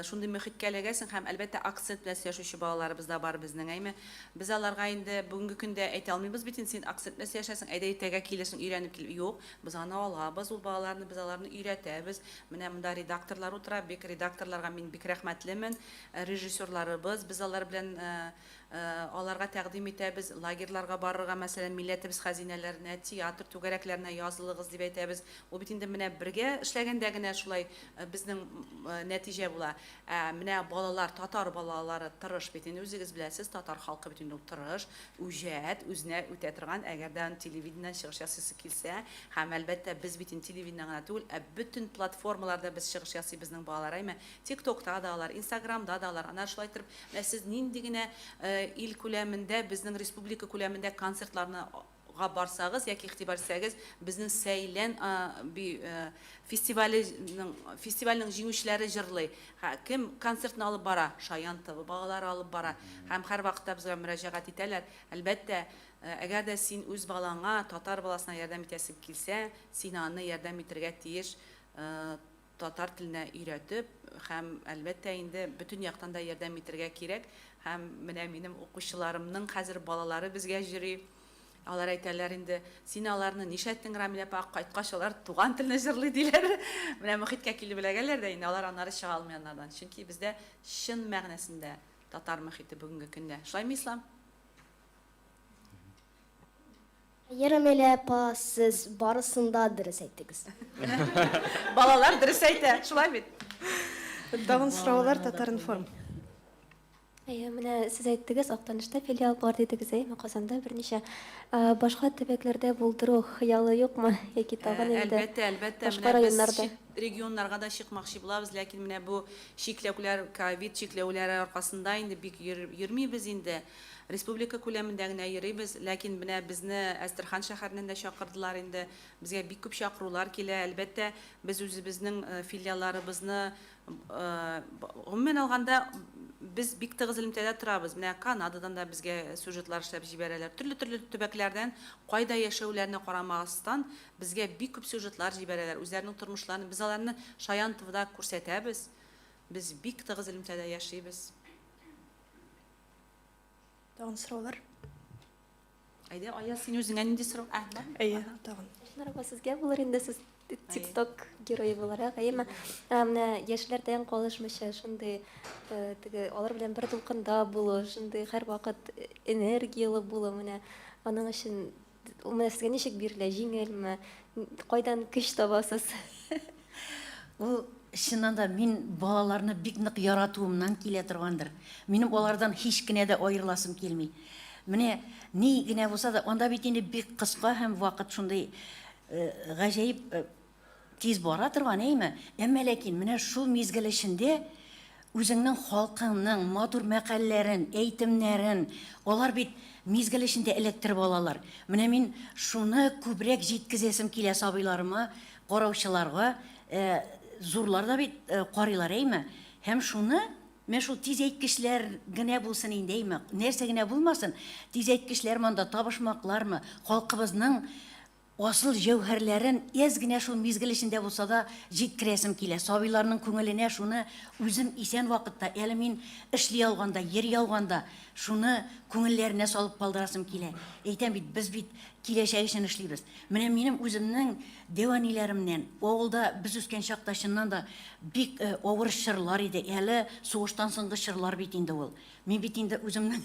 шундый мохиткә эләгәсең һәм әлбәттә акцент белән сөйләшүче балаларыбыз да бар безнең, әйме. Без аларга инде бүгенге көндә әйтә алмыйбыз бит инде син акцент белән сөйләшәсең, әйдә иртәгә килерсең өйрәнеп кил. Юк, без аны алабыз ул балаларны, без аларны өйрәтәбез. Менә монда редакторлар утыра, бик редакторларга мин бик рәхмәтлемен. Режиссерларыбыз, без алар белән аларга тәкъдим итәбез, лагерьларга барырга, мәсәлән, милләтебез хәзинәләренә, театр түгәрәкләренә язылыгыз дип әйтәбез. Ул бит инде менә бергә эшләгәндә генә шулай безнең нәтиҗә була. Ә менә балалар, татар балалары тырыш бит инде, үзегез беләсез, татар халкы бит инде ул тырыш, үҗәт, үзенә үтә торган, әгәр дә аның телевидениедән чыгыш ясыйсы килсә, һәм, әлбәттә, без бит инде телевидениедән генә түгел, ә бөтен платформаларда без чыгыш ясый безнең балалар, әйме? Тик-токта да алар, Инстаграмда да алар. Аннары шулай иттереп, менә сез нинди генә ил күләмендә, безнең республика күләмендә концертларны га барсагыз яки игътибар итсәгез, безнең Сәйлән фестиваленең фестивальнең җиңүчеләре җырлый. Кем концертны алып бара? Шаян ТВ балалары алып бара. Һәм һәрвакытта безгә мөрәҗәгать итәләр. Әлбәттә, әгәр дә син үз балаңа, татар баласына ярдәм итәсең килсә, син аны ярдәм итәргә тиеш татар теленә өйрәтеп һәм, әлбәттә инде, бөтен яктан да ярдәм итәргә кирәк. Һәм менә минем укучыларымның хәзер балалары безгә йөри. Алар әйтәләр инде, син аларны нишләттең, Рамилә апа, кайткач алар туган телне җырлый, диләр. Менә мохиткә килеп эләгәләр дә инде, алар аннары чыга алмый анардан. Чөнки бездә чын мәгънәсендә татар мохите бүгенге көндә. Шулаймы, Ислам? Әйе, Рамилә апа, сез барысын да дөрес әйттегез. Балалар дөрес әйтә, шулай бит? Тагын сораулар Татар-информ. Әйе, менә сез әйттегез, Актанышта филиал бар дидегез, әйеме, Казанда берничә. Башка төбәкләрдә булдыру хыялы юкмы яки тагын инде Әлбәттә, әлбәттә, башка менә без районнарда? чит регионнарга да чыкмакчы булабыз, ләкин менә бу чикләүләр, ковид чикләүләре аркасында инде бик йөрмибез инде. Республика күләмендә генә йөрибез, ләкин менә безне Әстерхан шәһәреннән дә чакырдылар инде. Безгә бик күп чакырулар килә. Әлбәттә, без үзебезнең филиалларыбызны, гомумән алганда, без бик тыгыз элемтәдә торабыз. Менә Канададан да безгә сюжетлар эшләп җибәрәләр. Төрле-төрле төбәкләрдән, кайда яшәүләренә карамастан, безгә бик күп сюжетлар җибәрәләр, үзләренең тормышларын. Без аларны Шаян ТВда күрсәтәбез. Без бик тыгыз элемтәдә яшибез. Тагын сораулар? Әйдә, Аяз, син үзеңә нинди сорау? Ә, бармы? Әйе, тагын. Шнар апа, сезгә булыр инде, сез TikTok герое буларак, әйеме? Ә, менә яшьләрдән калышмыйча, шундый э, теге алар белән бер дулкында булу, шундый һәрвакыт энергияле булу, менә аның өчен Ул менә сезгә ничек бирелә, җиңелме? Кайдан көч табасыз? Ул чыннан да мин балаларны бик нык яратуымнан килә торгандыр. Минем алардан һич кенә дә аерыласым килми. Менә ни генә булса да, анда бит инде бик кыска һәм вакыт шундый э, гаҗәеп э, Тиз бара торган, әйме? Әмма ләкин менә шул мизгел эчендә үзеңнең халкыңның матур мәкальләрен, әйтемнәрен, алар бит мизгел эчендә эләктереп алалар. Менә мин шуны күбрәк җиткезәсем килә сабыйларыма, караучыларга. Э, зурлар да бит э, карыйлар, әйме? Һәм шуны менә шул тизәйткечләр генә булсын инде, әйме? Нәрсә генә булмасын, тизәйткечләрме анда, табышмаклармы, халкыбызның Асыл җәүһәрләрен әз генә шул мизгел эчендә булса да җиткерәсем килә. Сабыйларның күңеленә шуны үзем исән вакытта, әле мин эшли алганда, йөри алганда, шуны күңелләренә салып калдырасым килә. Әйтәм бит, без бит киләчәк өчен эшлибез. Менә минем үземнең дәү әниләремнән, авылда без үскән чакта чыннан да бик авыр чорлар иде, әле сугыштан соңгы чорлар бит инде ул. Мин бит инде үземнең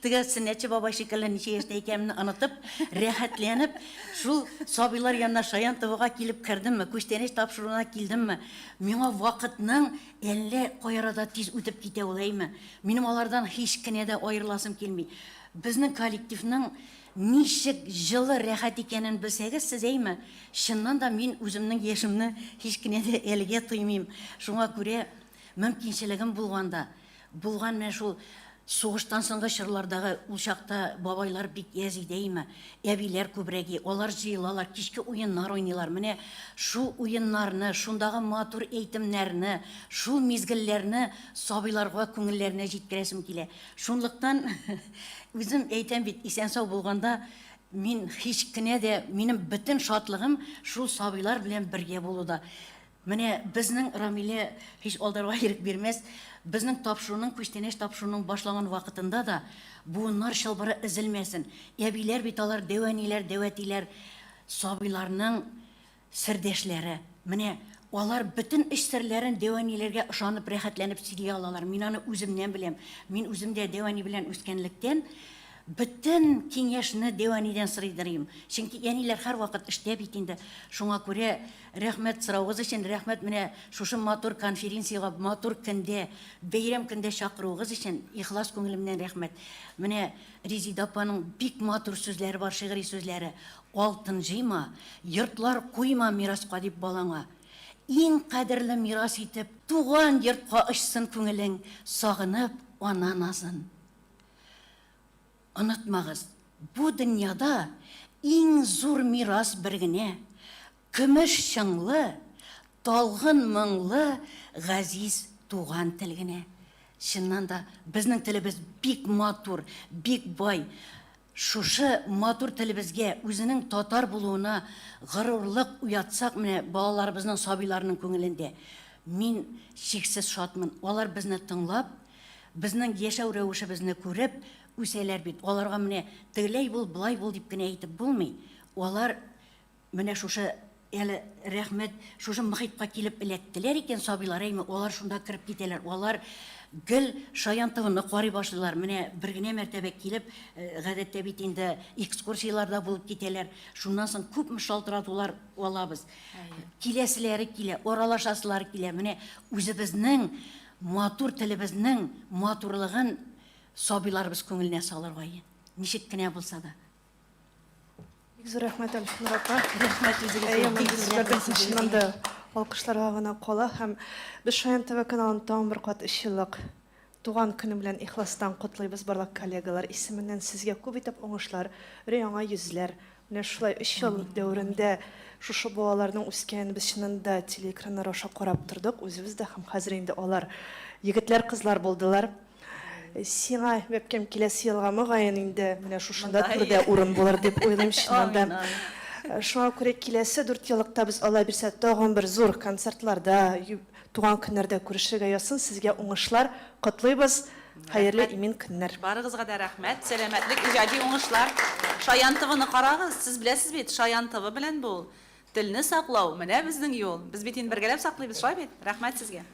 теге сөннәтче бабай шикелле ничә яшьтә икәнемне онытып, рәхәтләнеп, шул сабыйлар янына Шаян ТВга килеп кердемме, күчтәнәч тапшыруына килдемме, миңа вакытның әллә кай арада тиз үтеп китә ул, әйме. Минем алардан һич кенә дә аерыласым килми. Безнең коллективның. Ничек җылы, рәхәт икәнен белсәгез сез, әйме, чыннан да мин үземнең яшемне һич кенә дә әлегә тоймыйм. Шуңа күрә мөмкинчелегем булганда, булган менә шул сугыштан соңгы чорлардагы ул чакта бабайлар бик әз иде, әйме, әбиләр күбрәк и, алар җыелалар, кичке уеннар уйныйлар. Менә шул уеннарны, шундагы матур әйтемнәрне, шул мизгелләрне сабыйларга күңелләренә җиткерәсем килә. Шунлыктан үзем әйтәм бит, исән-сау булганда мин һич кенә дә, минем бөтен шатлыгым шул сабыйлар белән бергә булуда. Менә безнең Рамилә һич алдарга ирек бирмәс, безнең тапшыруның, Күчтәнәч тапшыруның башланган вакытында да буыннар чылбыры өзелмәсен. Әбиләр бит алар, дәү әниләр, дәү әтиләр, сабыйларның сердәшләре. Менә алар бөтен эч серләрен дәү әниләргә ышанып, рәхәтләнеп сөйли алалар. Мин аны үземнән беләм. Мин үзем дә дәү әни белән үскәнлектән, бөтен киңәшне дәү әнидән сорыйдырыйм. Чөнки әниләр һәрвакыт эштә бит инде. Шуңа күрә Рәхмәт соравыгыз өчен, рәхмәт менә шушы матур конференциягә, матур көндә, бәйрәм көндә чакыруыгыз өчен ихлас күңелемнән рәхмәт. Менә Резида апаның бик матур сүзләре бар, шигъри сүзләре. Алтын җыйма, йортлар куйма мираска дип балаңа. Иң кадерле мирас итеп, туган йортка очсын күңелең, сагынып ана назын. Онытмагыз, бу дөньяда иң зур мирас бер генә, көмеш чыңлы, талгын моңлы газиз туган тел генә. Чыннан да, безнең телебез бик матур, бик бай. Шушы матур телебезгә, үзенең татар булуына горурлык уятсак менә балаларыбызның, сабыйларның күңелендә, мин чиксез шатмын. Алар безне тыңлап, безнең яшәү рәвешебезне күреп үсәләр бит. Аларга менә тегеләй бул, болай бул дип кенә әйтеп булмый. Алар Менә шушы әле рәхмәт, шушы мохитка килеп эләктеләр икән сабыйлар, әйме, алар шунда кереп китәләр. Алар гел Шаян ТВны карый башлыйлар. Менә бер генә мәртәбә килеп, гадәттә бит инде экскурсияләрдә булып китәләр. Шуннан соң күпме шалтыратулар алабыз. Киләселәре килә, аралашасылары килә. Менә үзебезнең матур телебезнең матурлыгын сабыйларыбыз күңеленә салырга, ничек кенә булса да. Бик зур рәхмәт, Әлфинур апа. Рәхмәт үзегезгә. Әйе, мондый сүзләрдән соң чыннан да алкышларга гына кала һәм без Шаян ТВ каналын тагын бер кат өч еллык туган көне белән ихластан котлыйбыз барлык коллегалар исеменнән сезгә күп итеп уңышлар, өр-яңа йөзләр. Менә шулай өч ел дәверендә шушы балаларның үскәнен без чыннан да телеэкраннар аша карап тордык үзебез дә һәм хәзер инде алар егетләр, кызлар булдылар. Сиңа, бәбкәм, киләсе елга мөгаен инде менә шушында түрдә урын булыр дип уйлыйм чыннан да. Шуңа күрә киләсе дүртьеллыкта без Алла бирсә тагын бер зур концертларда, туган көннәрдә күрешергә язсын. Сезгә уңышлар, котлыйбыз. Хәерле, имин көннәр. Барыгызга да рәхмәт, сәламәтлек, иҗади уңышлар. Шаян ТВны карагыз, сез беләсез бит, Шаян ТВ белән бу ул. Телне саклау, менә безнең юл. Без бит инде бергәләп саклыйбыз, шулай бит? Рәхмәт сезгә.